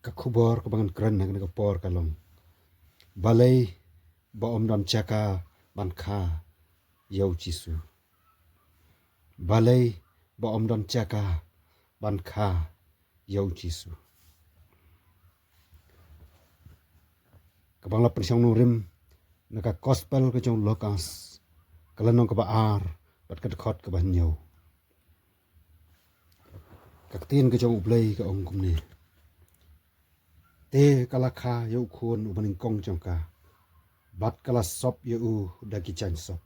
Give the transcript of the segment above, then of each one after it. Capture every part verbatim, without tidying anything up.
Ka khubor kaba ngan kren ha kane ka por ka long: Balei ba ym don jaka ban kha ïa u Jisu? Balei ba ym don jaka ban kha ïa u Jisu? Kaba nga la pynshong nongrim na ka Gospel ka jong u Lukas, ka lynnong kaba ar bad ka dkhot kaba hynñiew. Ka ktien ka jong U Blei ka ong kumne: Te ka la kha ïa u khun uba nyngkong jong ka, bad ka la sop ïa u da ki jaiñ sop,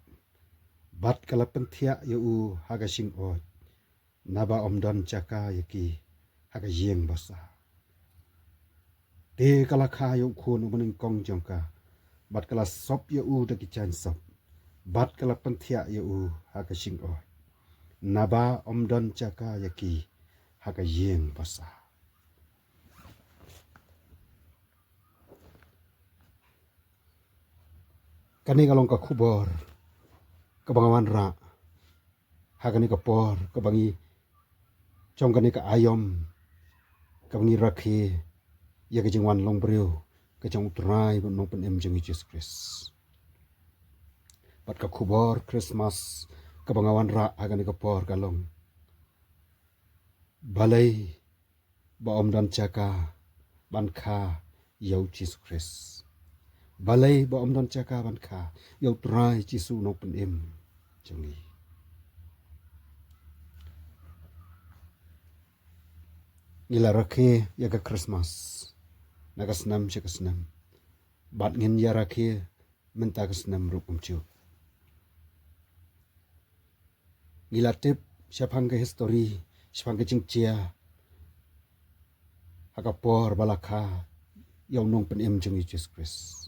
bad ka la pynthiah ïa u ha ka shingoid, naba ym don jaka ïa ki ha ka ïing basa. Te ka la kha ïa u khun uba nyngkong jong ka, bad ka la sop ïa u da ki jaiñ sop, bad ka la pynthiah ïa u ha ka shingoid, naba ym don jaka ïa ki ha ka ïing basa. Kane ka long ka khubor kaba nga wanrah ha kane ka por kaba ngi jong kane ka aïom kaba ngi rakhe ïa ka jingwan long briew ka jong U Trai bad Nongpynim jong ngi Jisu Khrist. Bad ka khubor Christmas kaba nga wanrah ha kane ka por ka long: Balei ba ym don jaka ban kha ïa u Jisu Khrist? Balei ba ym don jaka ban kha ïa U Trai Jisu Nongpynim jong ngi? Ngi la rakhe ïa ka Christmas na ka snem sha ka snem, bad ngin ïa rakhe mynta ka snem ruh kumjuh. Ngi la tip shaphang ka history, shaphang ka jingjia ha ka por ba la kha ïa u Nongpynim jong ngi Jisu Khrist.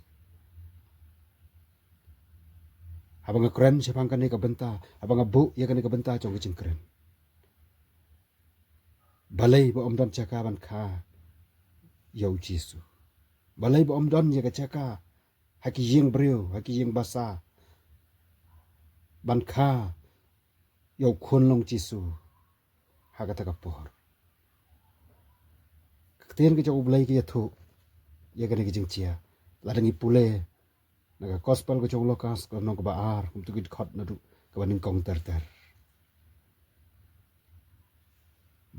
Haba nga kren shaphang kane ka bynta, haba nga buh ïa kane ka bynta jong ka jingkren: Balei ba ym don jaka ban kha ïa u Jisu? Balei ba ym don ïa ka jaka ha ki ïing briew, ha ki ïing basa, ban kha ïa u khun long Jisu ha kata ka por? Ka ktien ka jong U Blei ka ïathuh ïa kane ka jingjia lada ngi pule na ka Gospel ka jong u Lukas, ka lynnong kaba ar, kumta ki dkhot naduh kaba nyngkong ter ter,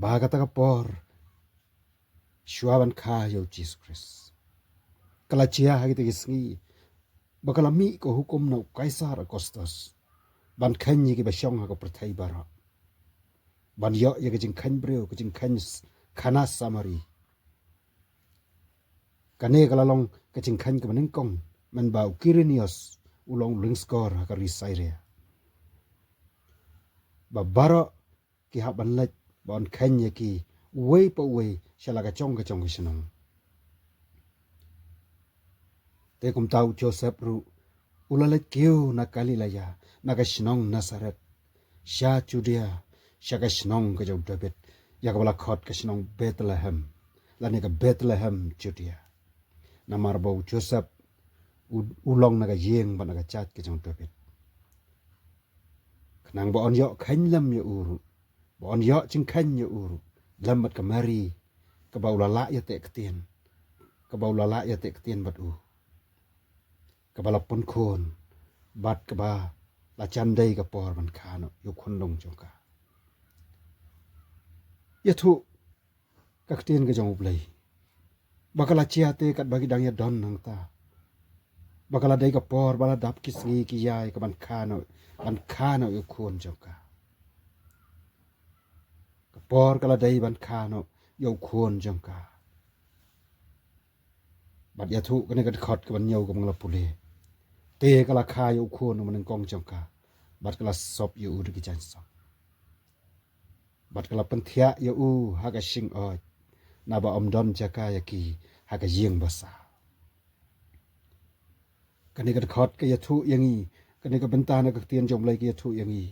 ba kata ka por shuwa ban kha ïa u Jisu Khrist, ka la jia ha kita ki sngi ba ka la mih ka hukum na u Kaisar Augustus ban kheiñ ïa kiba shong ha ka pyrthei baroh, ban ïoh ïa ka jingkheiñ briew, ka jingkheiñ s-, khana Samari. Kane ka la long ka jingkheiñ kaba nyngkong mynba u Kirinius u long u lyngskor ha ka ri Syria, ba baroh ki hap ban leit ban kheiñ ïa ki uwei pa uwei sha la ka jong ka jong ka shnong. Te kumta u Joseph ruh u la leit kiew na Galilea, na ka shnong Nazareth, sha Judea, sha ka shnong ka jong u David, ïa kaba la khot ka shnong Bethlehem, lane ka Bethlehem Judea. Namar ba u Joseph u, u long na ka ïing bad na ka jait ka jong u David, khnang ba yn ïoh kheiñ lem ïa u ruh, ba yn ïoh jingkheiñ ïa u ruh lem bad ka Mari, kaba u la lah ïateh ktien, kaba u la lah ïateh ktien bad u, kaba la pynkhun bad kaba la jan dei ka por ban kha noh ïa u khunlung jong ka. Ïathuh ka ktien ka jong U Blei ba ka la jia te katba ki dang ïadon hangta, ba ka la dei ka por ba la dap ki sngi ki ïai ka ban kha noh, ban kha noh ïa u khun jong ka. Ka por ka la dei ban kha noh ïa u khun jong ka. Bad ïathuh kane ka dkhot kaba hynñiew kaba nga la pule: Te ka la kha ïa u khun uba nyngkong jong ka, bad ka la sop ïa u da ki jaiñ sop, bad ka la pynthiah ïa u ha ka shingoid, naba ym don jaka ïa ki ha ka ïing basa. Kane ka dkhot ka ïathuh ïa ngi, kane ka bynta na ka ktien jong U Blei ka ïathuh ïa ngi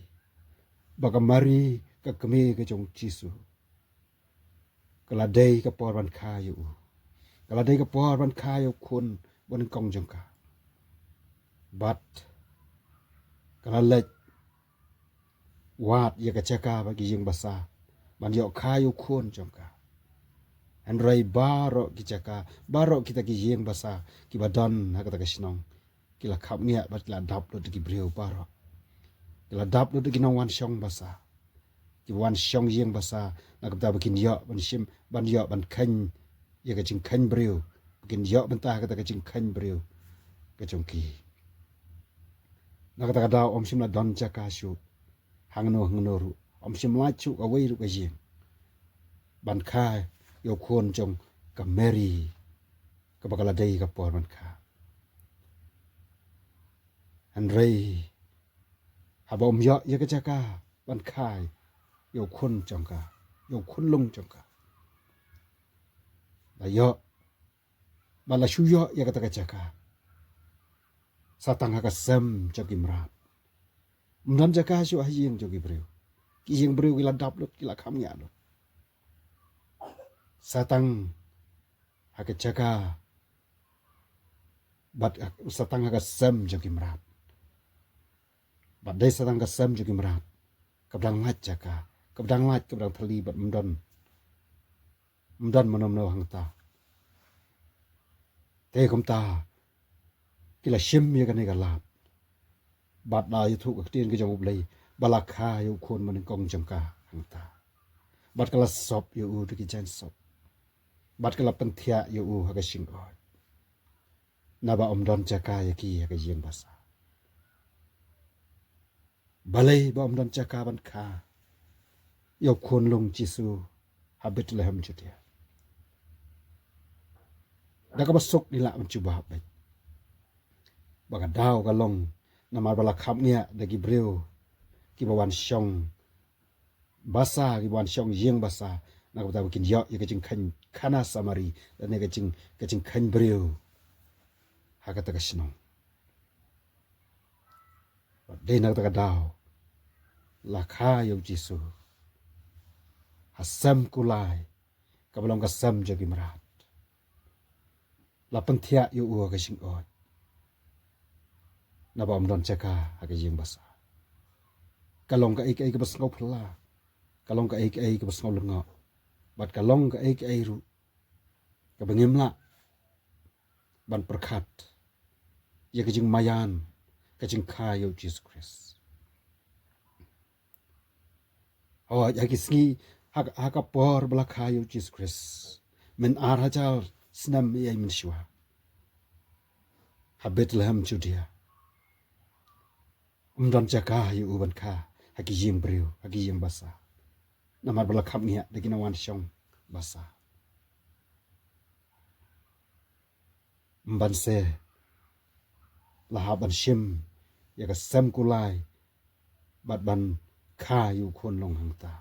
ba ka Mari, ka kmie ka jong u Jisu, ka la dei ka por ban kha ïa u, ka la dei ka por ban kha ïa u khun uba nyngkong jong ka. Bad ka la leit wad ïa ka jaka bad ki ïing basa ban ïoh kha ïa u khun jong ka. Hynrei baroh ki jaka, baroh kita ki ïing basa kiba don ha kata ka shnong, ki la khapngiah bad ki la dap lut da ki briew baroh. Ki la dap lut da ki nongwan shong basa, kiba wan shong ïing basa, na ka bynta ba kin ïoh ban shim, ban ïoh ban kheiñ ïa ka jingkheiñ briew, ba kin ïoh bynta ha kata ka jingkheiñ briew ka jong ki. Na kata ka daw ym shym la don jaka shuh hangno hangno ruh, ym shym lait shuh kawei ruh ka ïing ban kha ïa u khun jong ka Mary, kaba ka la dei ka por ban kha. Hynrei haba ym ïoh ïa ka jaka ban kha ïa u khun jong ka, ïa u khunlung jong ka, la ïoh, ba la shu ïoh ïa kata ka jaka sa tang ha ka sem jong ki mrad. Ym don jaka shuh ha ïing jong ki briew. Ki ïing briew ki la dap lut, ki la khapngiah lut. Sa tang ha ka jaka, bad sa tang ha ka sem jong ki mrad. Bad dei sa tang ka sem jong ki mrad kaba dang lait jaka, kaba dang lait, kaba dang thylli, bad ym don, ym don mano mano hangta. Te kumta ki la shim ïa kane ka lad bad la ïathuh ka ktien ka jong U Blei ba la kha ïa u khun ba nyngkong jong ka hangta, bad ka la sop ïa u da ki jaiñ sop, bad ka la pynthiah ïa u ha ka shingoid, naba ym don jaka ïa ki ha ka ïing basa. Balei ba ym don jaka ban kha ïa u khunlung Jisu ha Bethlehem Judea? Da kaba suk ngi lah ban jubab beit ba ka daw ka long namar ba la khapngiah da ki briew kiba wan shong basa, kiba wan shong ïing basa, na ka bynta ba kin ïoh ïa ka jingkheiñ khana Samari, lane ka jing, ka jingkheiñ briew ha kata ka shnong. Bad dei na kata ka daw la kha ïa u Jisu ha sem kulai, kaba long ka sem jong ki mrad. La pynthiah ïa u ha ka shingoid, naba ym don jaka ha ka ïing basa. Ka long kaei kaei kaba sngew phylla, ka long kaei kaei kaba sngew lyngngoh, bad ka long kaei kaei ruh kaba ngim lah ban pyrkhat ïa ka jingmaïan ka jingkha ïa u Jisu Khrist. Hooid, ha ki sngi, ha, ha ka por ba la kha ïa u Jisu Khrist, mynta ar hajar snem ïa mynshwa, ha Bethlehem Judea, ym don jaka ïa u ban kha ha ki ïing briew, ha ki ïing basa, namar ba la khapngiah da ki nongwan shong basa. Ym ban se la hap ban shim ïa ka sem kulai bad ban kha ïa u khunlung hangta.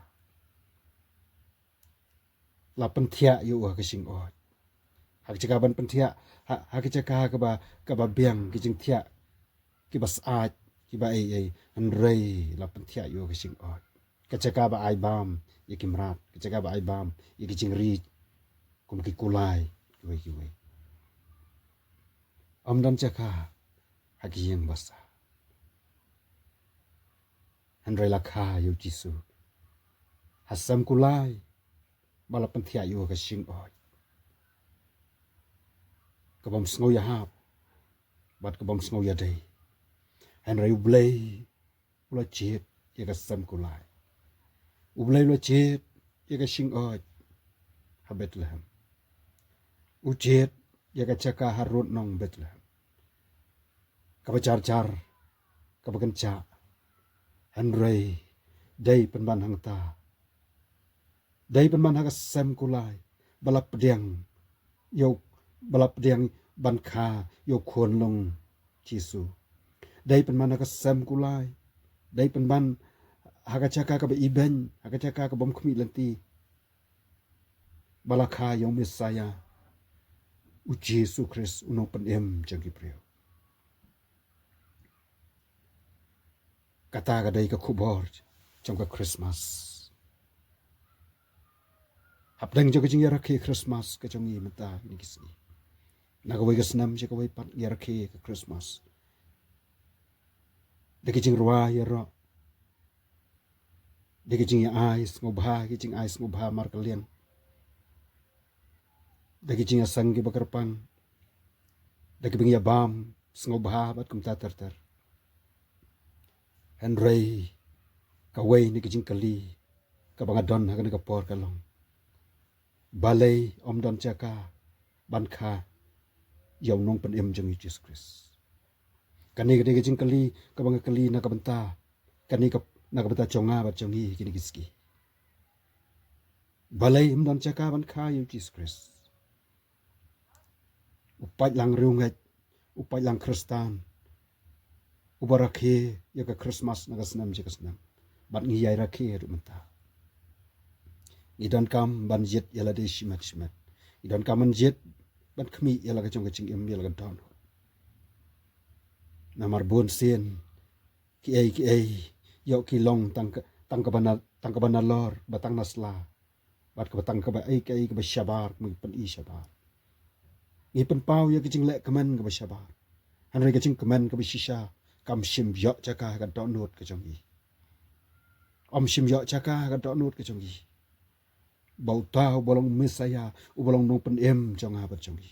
La pynthiah ïa u ha ka shingoid, ha ka jaka ban pynthiah, ha, ha ka jaka kaba, kaba biang ki jingthiah kiba syaid, kiba ei ei, hynrei la pynthiah ïa u ha ka shingoid, ka jaka ba ai bam ïa ki mrad, ka jaka ba ai bam ïa ki jingri kum ki kulai kiwei kiwei. Ym don jaka ha ki ïing basa, hynrei la kha ïa u Jisu ha sem kulai, ba la pynthiah ïa u ha ka shingoid, ka bym sngew ïahap bad ka bym sngew ïadei. Hynrei U Blei u la jied ïa ka sem kulai. U Blei u la jied ïa ka shingoid ha Bethlehem. U jied ïa ka jaka ha rud nong Bethlehem, kaba jar jar, kaba kynjah, hynrei dei pynban hangta. Dei pynban ha ka sem kulai ba la pdiang ïa u, ba la pdiang ban kha ïa u khunlung Jisu. Dei pynban ha ka sem kulai, dei pynban ha ka jaka kaba ibeiñ, ha ka jaka ka bym khmih lynti, ba la kha ïa u Messaïah, u Jisu Khrist, u nongpynim jong ki briew. Kata ka dei ka khubor jong ka Christmas. Hapdeng jong ka jingïarakhe Christmas ka jong ngi mynta kine ki sngi, na kawei ka snem sha kawei pat ngi ïarakhe ka Christmas da ki jingrwai ïaroh, da ki jingïa-ai sngewbha, ki jingai sngewbha markylliang. da ki jingïaseng kiba kyrpang, da ki bynïabam sngewbha bad kumta ter ter. Hynrei kawei na ki jingkylli kaba nga don ha kane ka por ka long, balei ym don jaka ban kha ïa u nongpynim jong ngi Jisu Khrist? Kane ka dei ka jingkylli kaba nga kylli na ka bynta, kane ka, na ka bynta jong nga bad jong ngi kine ki sngi. Balei ym don jaka ban kha ïa u Jisu Khrist, u paidlang riewngeit, u paidlang Khristan, uba rakhe ïa ka Christmas na ka snem sha ka snem, bad ngi ïai rakhe ruh mynta? Ngi donkam ban jied ïa lade shimet shimet. Ngi donkam ban jied ban khmih ïa la ka jong ka jingim, ïa la ka dohnud. Namar bun sien kiei kiei ïoh ki long tang ka, tang kaba na, tang kaba nalor, ba tang na sla, bad kaba tang kaba ei kaei kaba shabar, kaba ngi pyni shabar. Ngi pynpaw ïa ka jingleh kmen kaba shabar, hynrei ka jingkmen kaba shisha kam shym ïoh jaka ha ka dohnud ka jong ngi. Ym shym ïoh jaka ha ka dohnud ka jong ngi ba uta uba long Messaïah, uba long nongpynim jong nga bad jong ngi,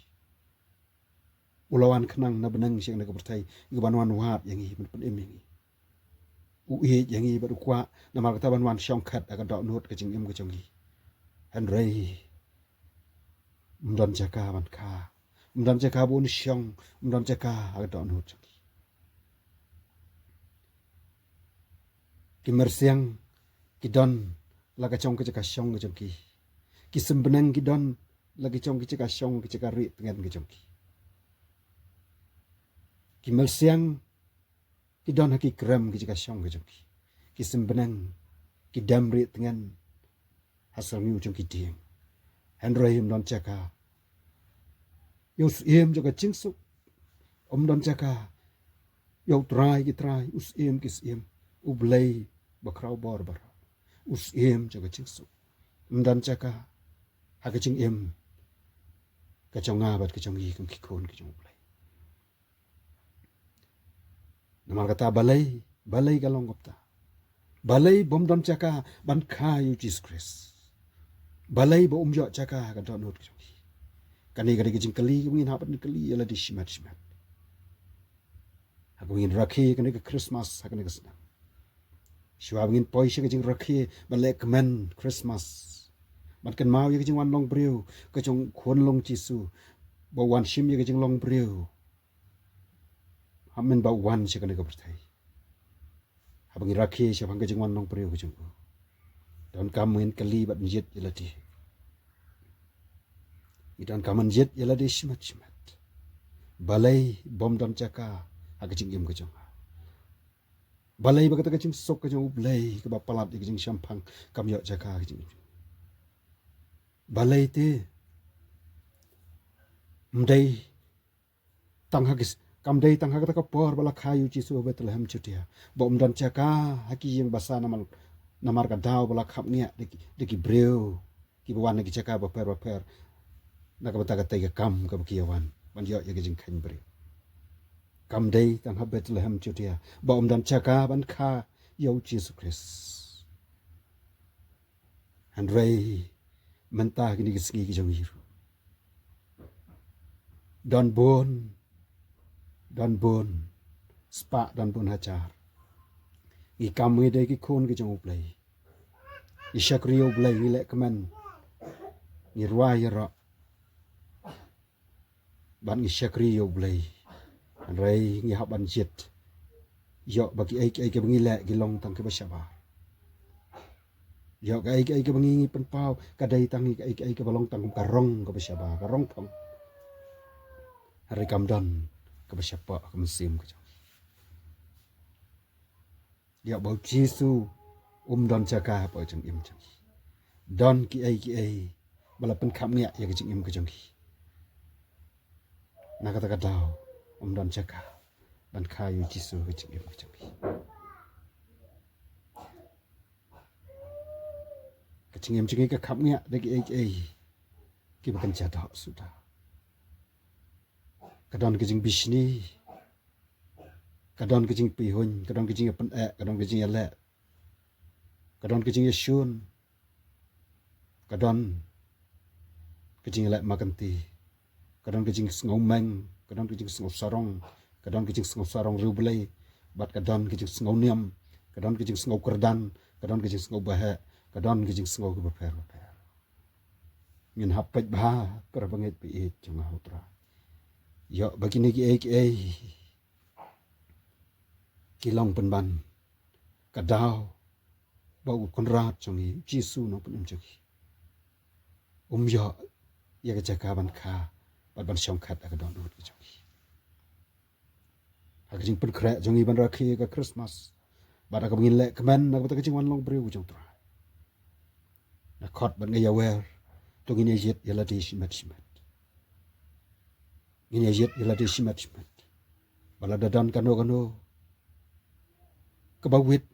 u la wan khnang na bneng sha kane ka pyrthei ïa ka ban wan wad ïa ngi, ban pynim ïa ngi. U ïeit ïa ngi bad u kwah namar kata ban wan shongkhat ha ka dohnud ka jingim ka jong ngi. Hynrei ym don jaka ban kha, ym don jaka ban shong, ym don jaka ha ka dohnud jong ngi. Ki myrsiang ki don la ka jong ka jaka shong ka jong ki. Ki sym bneng ki don la ki jong ki jaka shong, ki jaka rieh tngen ka jong ki. Ki myrsiang ki don ha ki krem ki jaka shong ka jong ki. Ki sym bneng ki dem rieh tngen ha syrngiew jong ki dieng. Hynrei ym don jaka ïa u Syiem jong ka jingsuk. Ym don jaka ïa u Trai ki trai, u Syiem ki syiem, u Blei bakhraw bor baroh, u Syiem jong ka jingsuk. Ym don jaka ha ka jingim ka jong nga bad ka jong ngi kum ki khun ki jong u Blei. Namar kata balei, balei ka long kumta? Balei bym don jaka ban kha ïa u Jisu Khrist? Balei ba um ïoh jaka ha ka dohnud ka jong ngi? Kane ka dei ka jingkylli kaba ngin hap ban kylli ïa lade shimet shimet ha kaba ngin rakhe kane ka Christmas ha kane ka snem. Shuwa ba ngin poi sha ka jingrakhe ban leh kmen Christmas, ban kynmaw ïa ka jingwan long briew ka jong u Khunlung Jisu, ba u wan shim ïa ka jinglong briew ha mynba u wan sha kane ka pyrthei. Haba ngi rakhe shaphang ka jingwan long briew ka jong u, donkam ban kylli bad jied ïa lade. Ngi donkam ban jied ïa lade shimet shimet. Balei bym don jaka ha ka jingim ka jong nga? Balei ba kata ka jingsuk ka jong u Blei kaba palat ïa ka jingshemphang kam ïoh jaka ha ka jingim? Balei te ym dei tang ha ki s-, kam dei tang ha kata ka por ba la kha ïa u Jisu ha Bethlehem Judea ba um don jaka ha ki ïing basa namar, namar ka daw ba la khapngiah da ki, da ki briew kiba wan na ki jaka bapher bapher na ka bynta katei ka kam kaba ki ïa wan ban ïoh ïa ka jingkheiñ briew? Kam dei tang ha Bethlehem Judea ba um don jaka ban kha ïa u Jisu Khrist. Hynrei mynta kine ki sngi ki jong ngi ruh, don bun, don bun spah, don bun hajar ngi kam ngi dei ki khun ki jong u Blei. Ngi shakri ïa u Blei, ngi leh kmen, ngi rwai ïaroh bad ngi shakri ïa u Blei. Hynrei ngi hap ban jied ïoh ba kiei kiei kiba ngi leh ki long tang kiba shabar. Ïoh kaei kaei kiba ngi, ngi pynpaw ka dei tang kiei kiei kiba long tang kum ka rong kaba shabar, ka rong phong. Hynrei kam don kaba shapoh ha ka mynsiem ka jong ngi. Ïa ba u Jisu um don jaka hapoh jingim jong ngi. Don kiei kiei ba la pynkhapngiah ïa ka jingim ka jong ngi. Na kata ka daw um don jaka ban kha ïa u Jisu ha ka jingim ka jong ngi. Ka jingim jong ngi ka khapngiah da kiei kiei kiba kynja doh suda. Ka don ka jingbishni, ka don ka jingpihuiñ, ka don ka jingïapyneh, ka don ka jingïaleh, ka don ka jingïashun, ka don ka jingleh makanti, ka don ka jingsngew meng, ka don ka jingsngew sarong, ka don ka jingsngew sarong riewblei, bad ka don ka jingsngew niam, ka don ka jingsngew kyrdan, ka don ka jingsngew baheh, ka don ka jingsngew ki bapher bapher. Ngin hap peit bha, para bangeit ba ïeit jong nga ha u Trai. Ïoh ba kine kiei kiei ki long pynban ka daw ba u Kynrad jong ngi, Jisu Nongpynim jong ngi, um ïoh ïa ka jaka ban kha bad ban shongkhat ha ka dohnud ka jong ngi. Ha ka jingpynkhreh jong ngi ban rakhe ka Christmas, bad ha kaba ngin leh kmen na ka bynta ka jingwan long briew ka jong u Trai, nga khot bad nga ïawer, to ngin ïa ïit ïa lade shimet shimet. Ngin ïa ïit ïa lade shimet shimet. Ba lada don kano kano kaba wit,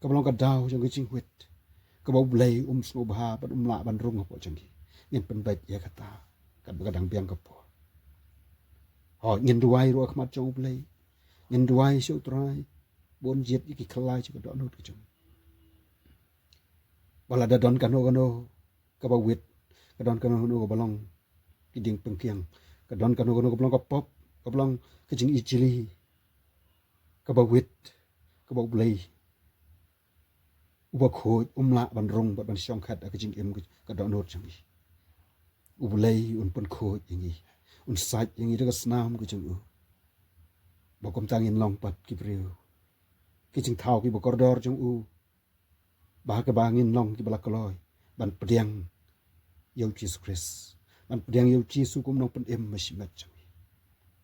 kaba long ka daw jong ka jingwit, kaba U Blei um sngewbha bad um lah ban rung hapoh jong ngi, ngin pynbeit ïa kata katba ka dang biang ka por. Hooid, ngin duwai ruh ha khmat jong U Blei, ngin duwai sha u Trai ba un jied ïa ki khlai sha ka dohnud ka jong ngi. Ba lada don kano kano kaba wit, ka don kano kano kaba long ki diengpyngkiang, ka don kano kano kaba long ka pop, kaba long ka jingijli, kaba wit, kaba U Blei uba khuid um lah ban rung bad ban shongkhat ha ka jingim ka dohnud jong ngi. U Blei un pynkhuid ïa ngi, un sait ïa ngi da ka snam ka jong u, ba kumta ngin long pat ki briew, ki jingthaw kiba kordor jong u, ba ha kaba ngin long kiba la kloi ban pdiang ïa u Jisu Khrist, ban pdiang ïa u Jisu kum u Nongpynim ba shimet jong ngi.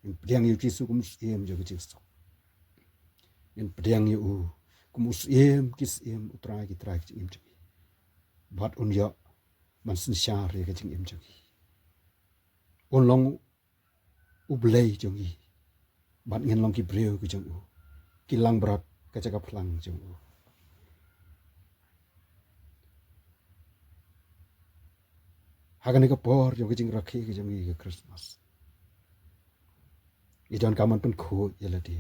Ngin pdiang ïa u Jisu kum u Syiem jong ka jingsuk. Ngin pdiang ïa u kum u Syiem ki syiem, u Trai ki trai ka jingim jong ngi. Bad un ïoh ban synshar ïa ka jingim jong ngi. Un long U Blei jong ngi, bad ngin long ki briew ki jong u, ki langbrot ka jaka phlang jong u. Ha kane ka por jong ka jingrakhe ka jong ngi ka Christmas, ngi donkam ban pynkhuid ïa lade.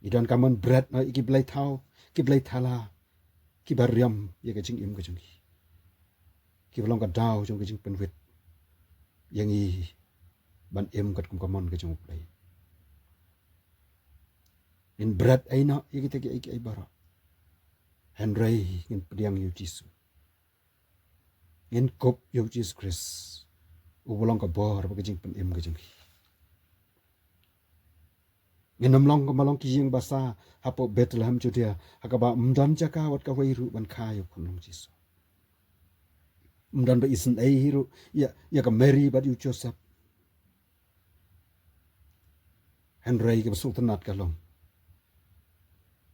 Ngi donkam ban bret noh ïa ki blei thaw, ki blei thala kiba riam ïa ka jingim ka jong ngi, kiba long ka daw jong ka jingpynwit ïa ngi ban im katkum ka mon ka jong U Blei. Ngin bret ei noh ïa kita kiei kiei baroh, hynrei ngin pdiang ïa u Jisu. Ngin kup ïa u Jisu Khrist, uba long ka bor bad ka jingpynim ka jong ngi. Ngin ym long kumba long ki ïing basa hapoh Bethlehem Judea, ha kaba ym don jaka wat kawei ruh ban kha ïa u khun long Jisu. Ym don ba isynei hi ruh ïa, ïa ka Mary bad ïa u Joseph. Hynrei kaba sngewtynnat ka long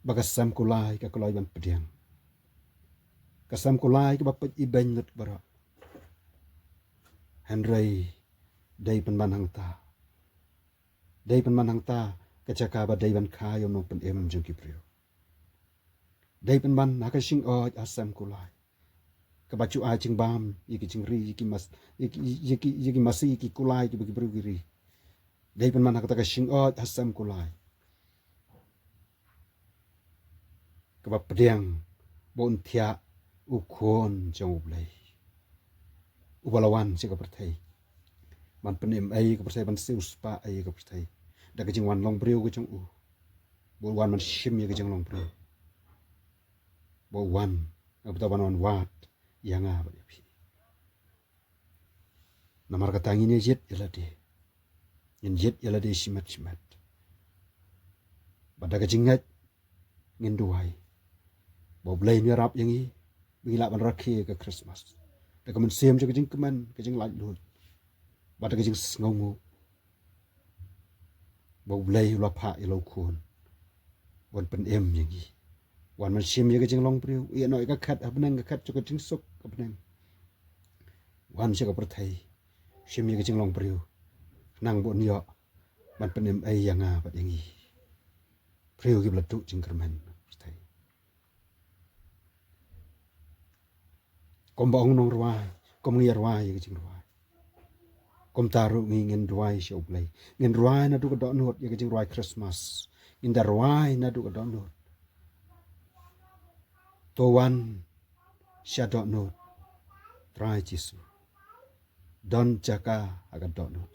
ba ka sem kulai ka kloi ban pdiang. Ka sem kulai kaba peit ibeiñ lut baroh. Hynrei dei pynban hangta, dei pynban hangta ka jaka ba dei ban kha ïa u nongpynim jong ki briew. Dei pynban ha ka shingoid ha sem kulai, kaba ju ai jingbam ïa ki jingri, ïa ki mas, ïa ki, ïa ki, ïa ki masi, ïa ki kulai kiba ki briew ki ri. Dei pynban ha kata ka shingoid ha sem kulai, kaba pdiang ba un thiah u Khun jong U Blei, uba la wan sha ka pyrthei ban pynim ei ka pyrthei, ban siewspah ei ka pyrthei da ka jingwan long briew ka jong u. Ba u wan ban shim ïa ka jinglong briew, ba u wan, ba u wan wad ïa nga bad ïa phi. Namar kata ngin ïa jied ïa lade, ngin jied ïa lade shimet shimet. Bad da ka jingngeit ngin duwai ba U Blei un ïarap ïa ngi ba ngin lah ban rakhe ka Christmas da ka mynsiem jong ka jingkmen, ka jinglaitluid, bad da ka jingsngewnguh ba U Blei u la phah ïa la u Khun ban pynim ïa ngi. Wan ban shim ïa ka jinglong briew, ïeh noh ïa ka khet ha bneng, ka khet jong ka jingsuk ha bneng. Wan sha ka pyrthei, shim ïa ka jinglong briew, khnang ba un ïoh ban pynim ei ïa nga bad ïa ngi, briew kiba la duh jingkyrmen pyrthei. Kumba ong u nongrwai, kum ngi ïa rwai ïa ka jingrwai, kumta ruh ngi ngin rwai sha U Blei. Ngin rwai naduh ka dohnud ïa ka jingrwai Christmas. Ngin da rwai naduh ka dohnud. To wan sha dohnud, Trai Jisu. Don jaka ha ka dohnud.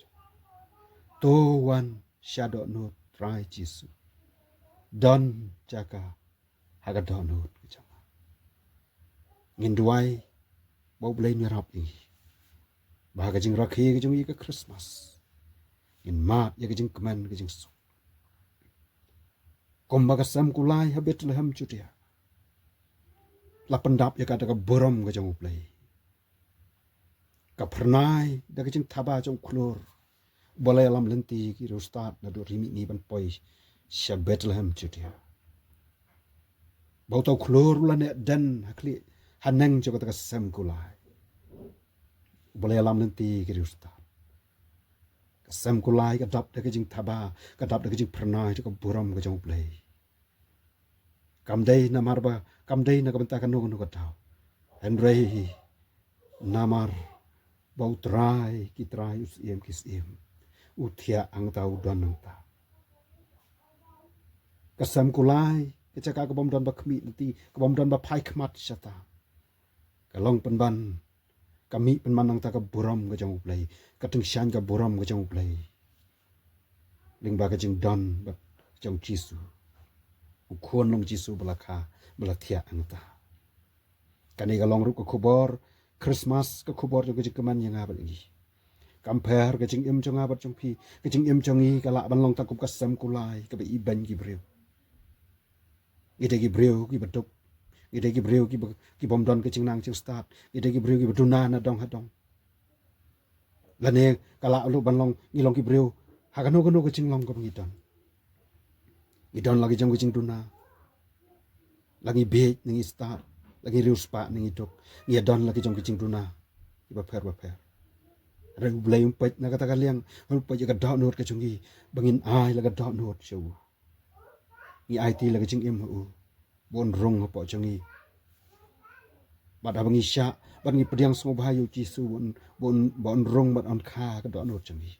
To wan sha dohnud Trai Jisu. Don jaka ha ka dohnud ka jong nga. Ngin duwai ba U Blei un ïarap ïa ngi, ba ha ka jingrakhe ka jong ngi ka Christmas, ngin mad ïa ka jingkmen ka jingsuk. Kumba ka sem kulai ha Bethlehem Judea la pyndap ïa ka da ka burom ka jong U Blei. Ka phyrnai da ka jingthaba jong u khlur ba la ïalam lynti ki riewstad naduh ri mihngi ban poi sha Bethlehem Judea. Ba uta u khlur u la neh den ha khlieh haneng jong kata ka sem kulai ba la ïalam lynti ki riewstad. Ka sem kulai ka dap da ka jingthaba, ka dap da ka jingphyrnai da ka burom ka jong U Blei. Kam dei namar ba, kam dei na ka bynta kano kano ka daw, hynrei namar ba U Trai ki trai, U Syiem ki syiem, u thiah hangta, u don hangta. Ka sem kulai, ka jaka ka bym don ba khmih lynti, ka bym don ba phai khmat shata, ka long pynban, ka mih pynban nangta ka burom ka jong U Blei, ka tyngshaiñ ka burom ka jong U Blei. Lyngba ka jingdon bad jong Jisu, u khun long Jisu ba la kha, ba la thiah hangta. Kane ka long ruh ka khubor Christmas, ka khubor jong ka jingkmen ïa nga bad ïa ngi. Kam pher ka jingim jong nga bad jong phi, ka jingim jong ngi ka lah ban long tang kum ka sem kulai kaba ibeiñ ki briew. Ngi dei ki briew kiba duk, ngi dei ki briew kiba, ki bym don ka jingnang jingstad, ngi dei ki briew kiba duna na dong ha dong. Lane ka lah ruh ban long ngi long ki briew ha kano kano ka jinglong kaba ngi don. Ngi don la ki jong ka jingduna, la ngi bieit ne ngi stad, la ngi riewspah ne ngi duk, ngi ïa don la ki jong ka jingduna kiba pher ba pher. Hynrei U Blei um peit na kata ka liang, um peit ïa ka dohnud ka jong ngi, ba ngin ai la ka dohnud sha u. Ngi aiti la ka jingim ha u, ba un rung hapoh jong ngi. Bad haba ngi shah, bad ngi pdiang sngewbha ïa u Jisu, ba un, ba un, ba un rung bad un kha ha ka dohnud jong ngi.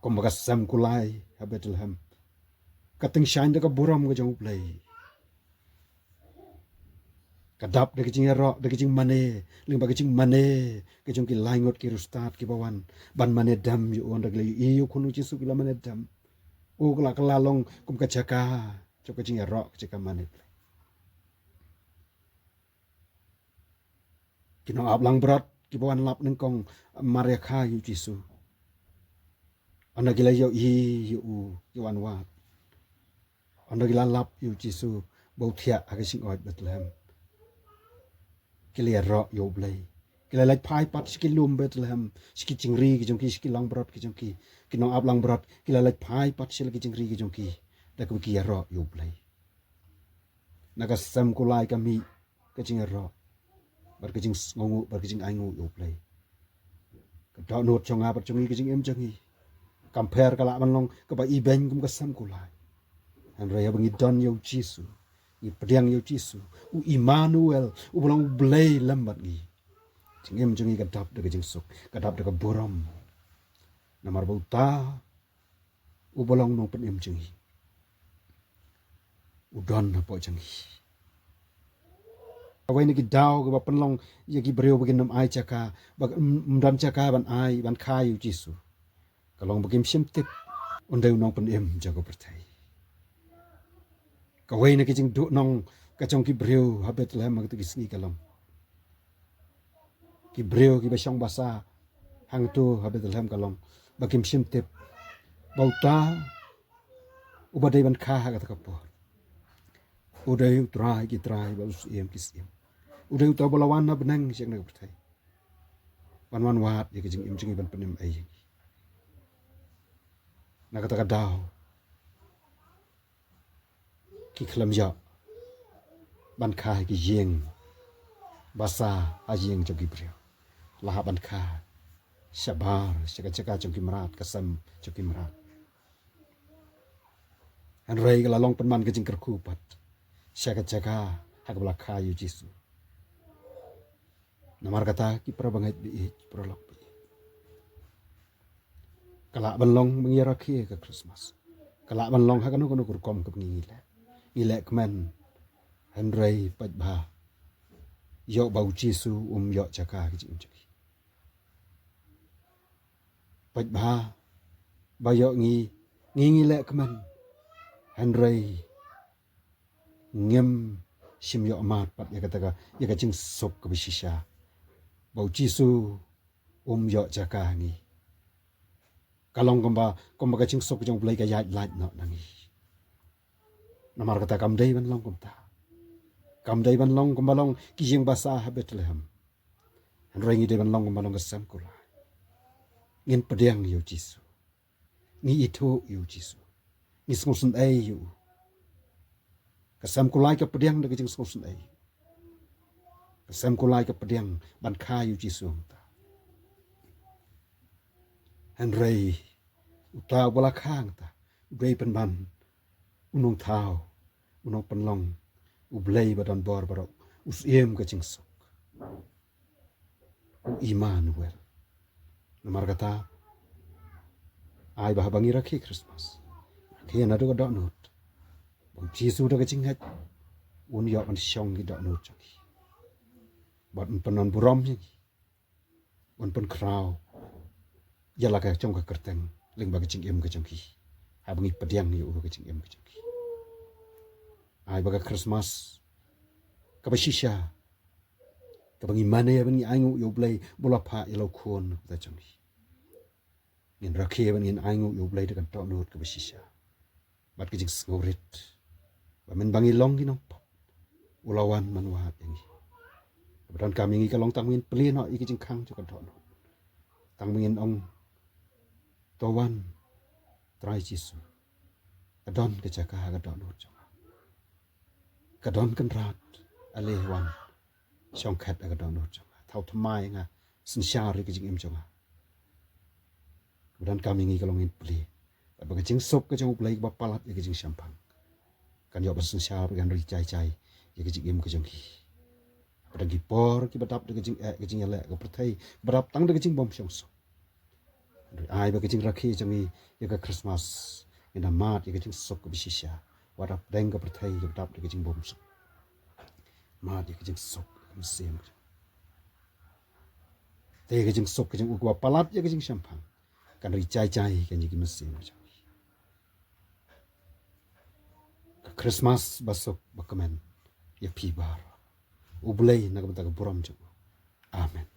Kumba ka sem kulai ha Bethlehem ka tyngshaiñ da ka burom ka jong U Blei. Ka dap da ka jingïaroh, da ka jingmane, lyngba ka jingmane ka jong ki lai ngut ki riewstad kiba wan ban mane dem ïa u, ynda ki la ïohi ïa u khun u Jisu ki la mane dem. U ka la, ka la long kum ka jaka jong ka jingïaroh, ka jaka mane Blei. Ki nong ap langbrot kiba wan lap nyngkong mar ïa kha ïa u Jisu, ynda ki la ïohi ïa u, ki wan wad. Ynda ki la lap ïa u Jisu ba u thiah ha ka jingoid Bethlehem, ki la ïaroh ïa U Blei. Ki la leit phai pat sha ki lum Bethlehem, sha ki jingri ki jong ki, sha ki langbrot ki jong ki. Ki nong ap langbrot ki la leit phai pat sha la ki jingri ki jong ki, da kaba ki ïaroh ïa U Blei. Na ka sem kulai ka mih ka jingïaroh bad ka jingsngewnguh bad ka jingainguh ïa U Blei. Ka dohnud jong nga bad jong ngi, ka jingim jong ngi, kam pher ka lah ban long kaba ibeiñ kum ka sem kulai. Hynrei haba ngi don ïa u Jisu, ngi pdiang ïa u Jisu, u Immanuel, uba long U Blei lem bad ngi, jingim jong ngi ka dap da ka jingsuk, ka dap da ka burom. Namar ba uta uba long Nongpynim jong ngi u don hapoh jong ngi. Kawei na ki daw kiba pynlong ïa ki briew ba kin ym ai jaka, ba ym, ym don jaka ban ai, ban kha ïa u Jisu, ka long ba kim shym tip un dei u Nongpynim jong ka pyrthei. Kawei na ki jingduhnong ka jong ki briew ha Bethlehem ha kito ki sngi ka long, ki briew kiba shong basa hangto ha Bethlehem ka long ba kim shym tip ba uta uba dei ban kha ha kata ka por u dei U Trai ki trai bad U Syiem ki syiem. U dei uta uba la wan na bneng sha kane ka pyrthei ban wan wad ïa ka jingim jong ngi, ban pynim ei ïa ngi. Na kata ka daw ki khlem ïoh ban kha ha ki ïing basa, ha ïing jong ki briew. La hap ban kha shabar sha ka jaka jong ki mrad, ka sem jong ki mrad. Hynrei ka la long pynban ka jingkyrkhu pat sha ka jaka ha kaba la kha ïa u Jisu. Namar kata, ki para bangeit ba ïeit, ki paralok ba ïeit, ka lah ban long ba ngi rakhe ka Christmas, ka lah ban long ha kano kano ka rukom kaba ngi leh, ngi leh kmen, hynrei paidbah, ïoh ba u Jisu um ïoh jaka ha ka jingim jong ngi. Bha ba ïoh ngi ngi ngi leh kmen, hynrei ngim shym ïoh mad pat ïa kata ka, ïa ka jingsuk kaba shisha ba U Jisu um ïoh jaka ha ngi. Ka long kumba, kumba ka jingsuk jong U Blei ka ïaid lait noh na ngi. Namar kata kam dei ban long kumta. Kam dei ban long kumba long ki ïing basa ha Bethlehem. Hynrei ngi dei ban long kumba long ka sem kulai. Ngin pdiang ïa U Jisu. Ngi ithuh ïa U Jisu. Ngi sngewsynei ïa U. Ka sem kulai ka pdiang da ka jingsngewsynei. Ka sem kulai ka pdiang ban kha ïa U Jisu hangta. Hynrei uta uba la kha hangta u dei pynban u nongthaw, u nongpynlong, U Blei ba don bor baroh, u Syiem ka jingsuk, U Immanuel. Namar kata, ai ba haba ngi rakhe Christmas, rakhe naduh ka dohnud, ba U Jisu da ka jingngeit un ïoh ban shong ki dohnud jong ngi. Bad un pynlong burom ïa ngi, un pynkhraw ïa la ka jong ka kyrteng lyngba ka jingim ka jong ngi, haba ngi pdiang ïa U ka jingim ka jong ngi. Ai ba ka Christmas kaba shisha, kaba ngi mane ban ngi ainguh ïa U Blei ba u la phah ïa la u Khun kata jong ngi, ngin rakhe ban ngin ainguh ïa U Blei da ka dohnud kaba shisha bad ka jingsngewrit ba mynba ngi long ki nongpop, u la wan ban wad ïa ngi. Kaba donkam ïa ngi ka long tang ba ngin plie noh ïa ka jingkhang jong ka dohnud, tang ba ngin ong, to wan Trai Jisu, ka don ka jaka ha ka dohnud jong nga. Ka don Kynrad, ale wan shong khet ha ka dohnud jong nga, thaw thymmai ïa nga, synshar ïa ka jingim jong nga. Kaba donkam ïa ngi ka long ngin plie bad ba ka jingsuk ka jong U Blei kaba palat ïa ka jingshemphang kan ïoh ban synshar bad kan ri jai jai ïa ka jingim ka jong ngi. Ba dang ki por kiba dap da ka jingeh, ka jingïaleh, ka pyrthei kaba dap tang da ka jingbymshong suk, hynrei ai ba ka jingrakhe jong ngi ïa ka Christmas ngin da mad ïa ka jingsuk kaba shisha, wat hapdeng ka pyrthei kaba dap da ka jingbymsuk. Mad ïa ka jingsuk ka mynsiem. Te ka jingsuk ka jong U kaba palat ïa ka jingshemphang kan ri jai jai ïa ka jingim mynsiem ka jong ngi. Ka Christmas ba suk ba kmen ïa phi baroh. U Blei na ka bynta ka burom jong U. Amen.